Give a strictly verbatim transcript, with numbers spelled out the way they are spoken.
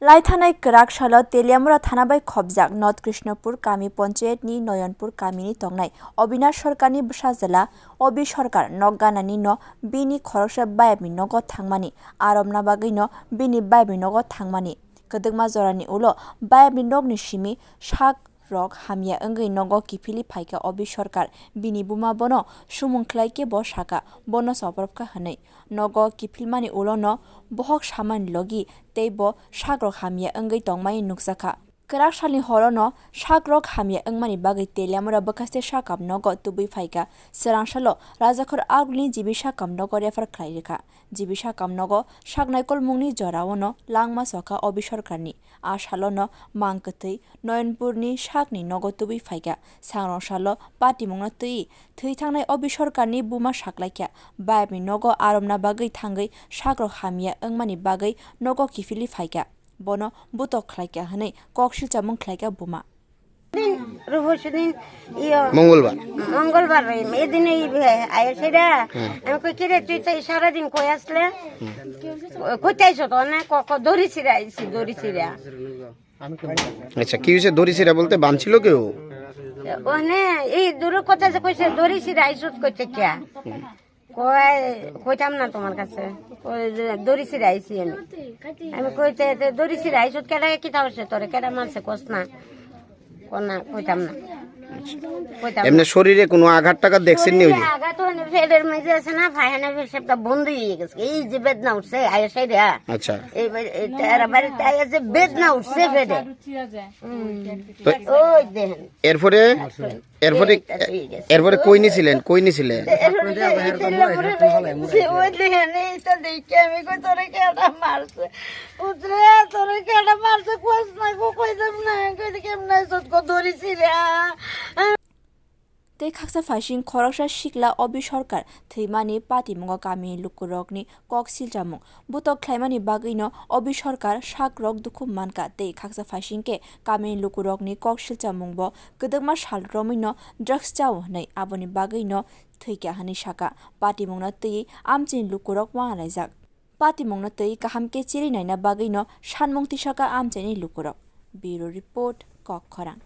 Laithanai kwrak salo Teliamura thana bai khopjak North Krishnapur kami panchayat ni Noyonpur kami ni tongnai Obinash Sarkar ni bwsajwla Obi Sarkar nok ganani no bini khoroksa bayapni nogo thangmani aromna bagwi no bini bayapni nogo thangmani kwdwkma jorani ulo bayapni nokni simi sak rok hamya wngwi nogo kiphilwi phaikha Obi Sarkar. Bini buma bono sumung khlai khe bo sakha, bono soprobkha hwnwi. Nogo kiphilmani ulo no bohok samani logi tei bo sak rok hamya wngwi tongmani nukjakha. Kwrak salni horo no sak rok hamya wngmani bagwi Teliamura bwkhaste sakam nogo tubui phaikha. Swrang salo Rajakhor agulni G B sakam nogo refer khlai rwkha. G B sakam nogo sak naikolmungni jorao no langma sokha Obi Sarkar ni. A salo no mang kwthwi Noyonpurni sakni nogo tubui phaikha. Sangrong salo patimungno twi thwi thangnai Obi Sarkarni buma saklaikha. Bayapni nogo aromna bagwi thangwi sakrok hamya wngmani bagwi nogo kiphilwi phaikha. Bono butok khlaikha hwnwi kok silchamung khlaikha buma. Ruhu sudin iyo Mongolbar. Mongolbar bai, edine ibe ayo seda. Hmm. Ami koi kire tui tai sara din koi asle. Koi tai so to na ko, ko dori sira isi dori sira. আচ্ছা, কি হয়েছে? দড়ি ছিঁড়া বলতে বাঁধছিল কেউ? মানে এই দূরের কথা যে কইছে দড়ি ছিঁড়া আইসত কইতে কিয়া? কই কইতাম না তোমার কাছে। কই যে দড়ি ছিঁড়া আইছি আমি। আমি কইতে তে দড়ি ছিঁড়া আইসত কেডা কিতা হইছে তোরে? কেডা মারছে কস না? কোন না, কইতাম না। কইতাম এমনি না। শরীরে কোনো আঘাত টাঘাত দেখছেন নি ওই যে? শরীরে আঘাত হয়নি, পেটের মধ্যে আছে না, পায়খানা পেশাবটা বন্ধ হয়ে গেছে। এই যে বেদনা উঠছে, আয়েশা রে। আচ্ছা। এই বা-, এই তেরা বাড়িতে আয়া যে বেদনা উঠছে পেটে। হুম। তো ওই দেখেন। এরপরে, এরপরে, এইটা ঠিক আছে। এরপরে কই নিছিলেন? কই নিছিলেন? এরপরে যে এই তেরা বাড়ি, ওই দেখেন, এইটা দেখে আমি কই, "তোরে কেডা মারছে?" পুত্রে, তোরে কেডা মারছে? কইস না গো, কইতাম না। কইতে কেমনে আইসত গো, দড়ি ছিঁড়া। Tei khaksa phaising khoroksa sikla Obi Sarkar thwimani patimungo kamini lukurokni kok silchamung. Butok khlaimani bagwino Obi Sarkar sakrok dukhu mankha tei khaksa phaising khe kamini lukurokni kok silchamungbo kwdwkma sal romwino drugs chao hwnwi aboni bagwino thwikha hwnwi sakha. Patimungno twiwi amchaini lukurok uanalaijak. Patimungno twi kaham khe chiri naina bagwino sanmung tisakha amchaini lukurok. Bureau Report, Kokkhorang.